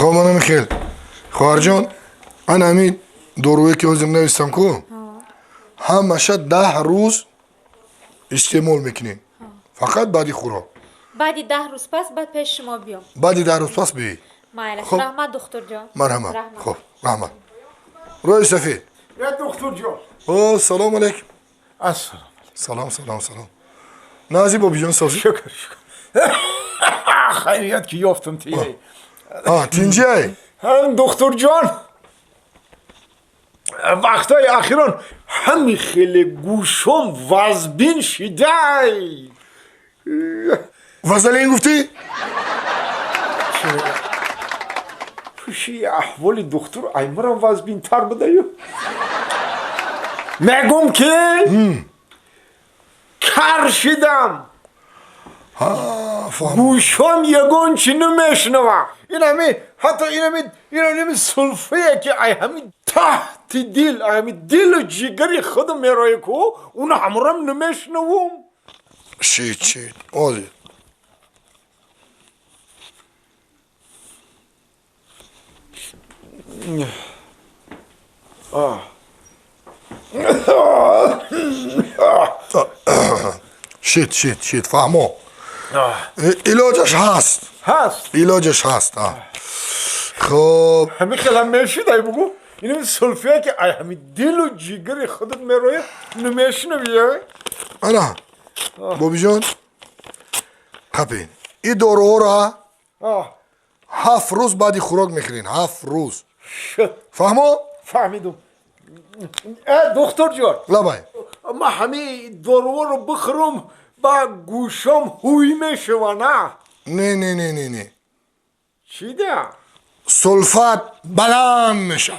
Хоб, мана Михел, хоҳарҷон, ана ҳамин доруе ки ҳозир навистам ку, ҳамаша 10 рӯз истеъмол мекунем, фақат баъди хӯрок. Баъди 10 рӯз пас баъд пеши шумо биём. Баъди 10 рӯз пас биёед. Майлаш. Хоб. Раҳмат, духтурҷон. Марҳамат. Раҳмат. Хоб, раҳмат, рӯи сафед. Э, духтурҷон. О, салом алейкум. Ассалом. Салом, салом, салом. Нағзи, бобиҷон, созӣ? Шукр, шукр, хайрият ки ёфтам тие. А, тинҷиай? Ҳам, духтурҷон, вақтҳои ахирон ҳами хеле гӯшом вазбин шидай. Вазалин гуфтӣ? Пуши аҳволи духтур аймарам вазбинтар будаю. Мегум ки кар шидам. Фаҳм. Гӯшом ягон чи намешнава. Инами ҳатто инами сулфае ки ай ҳами таҳти дил, ай ҳами дилу ҷигари худам мероя ку, уна ҳамурам намешнавум. Шит, шит, ҳозир. Шит, шит, шит, фаҳмо. Илоҷаш ҳаст. Ҳаст? Илоҷаш ҳаст, а. Хоб. Ҳами хелам мешид, ай бугу, инами сулфие ки ай ҳами дилу ҷигари худат мероя, намешнавия. Ана, бобиҷон, қапин и доруҳоро, 7 рӯз баъди хӯрок мехӯрин, 7 рӯз. Шуд. Фаҳмо? Фаҳмидум. Э, духтурҷон. Лабай. Ма ҳами доруҳоро бихӯрум, ба гӯшом ҳуй мешава, на? Не, не, не, не, не. Чида? Сулфат баланд меша.